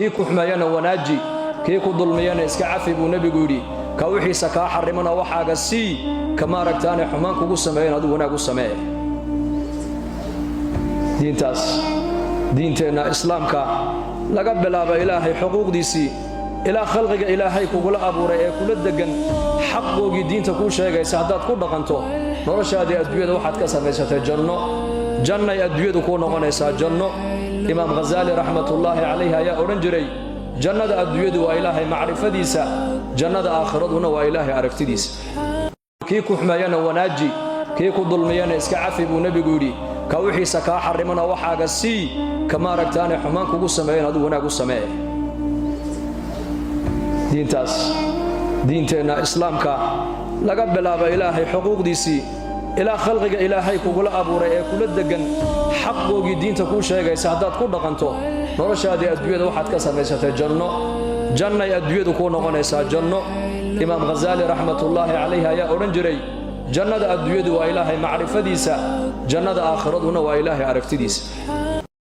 Kii ku xumeeyana wanaaji, kii ku dulmiyana iska cafi, buu Nebigu yidhi. Ka wixiisa kaa xarrimana waxaaga sii, ka maaragtaanay xumaan kugu sameeyan adigu wanaag u samee. Diintaas, diinteenna Islaamka, laga bilaabo Ilaahay xuquuqdiisii ilaa khalqiga Ilaahay kugula abuuray ee kula deggan xaqoogii, diinta kuu sheegaysa haddaad ku dhaqanto, noloshaadii adduunyada waxaad ka samaysatay janno. Jannay adduunyadu kuu noqonaysaa janno. Imaam Ghazaali raxmatullaahi calayhi ayaa odhan jiray: "Jannada adduunyadu waa Ilaahay macrifadiisa, jannada aakhiraduna waa Ilaahay aragtidiisa." Kii ku xumeeyana wanaaji, kii ku dulmiyana iska cafi, buu Nebigu yidhi. Ka wixiisa kaa xarrimana waxaaga sii, ka maaragtaanay xumaan kugu sameeyan adigu wanaag u samee. Diintaas, diinteenna Islaamka, laga bilaabo Ilaahay xuquuqdiisii ilaa khalqiga Ilaahay kugula abuuray ee kula deggan xaqoogii, diinta kuu sheegaysa haddaad ku dhaqanto, noloshaadii adduunyada waxaad ka samaysatay janno. Jannay adduunyadu kuu noqonaysaa janno. Imaam Ghazaali raxmatullaahi calayhi ayaa odhan jiray: "Jannada adduunyadu waa Ilaahay macrifadiisa, jannada aakhiraduna waa Ilaahay aragtidiisa."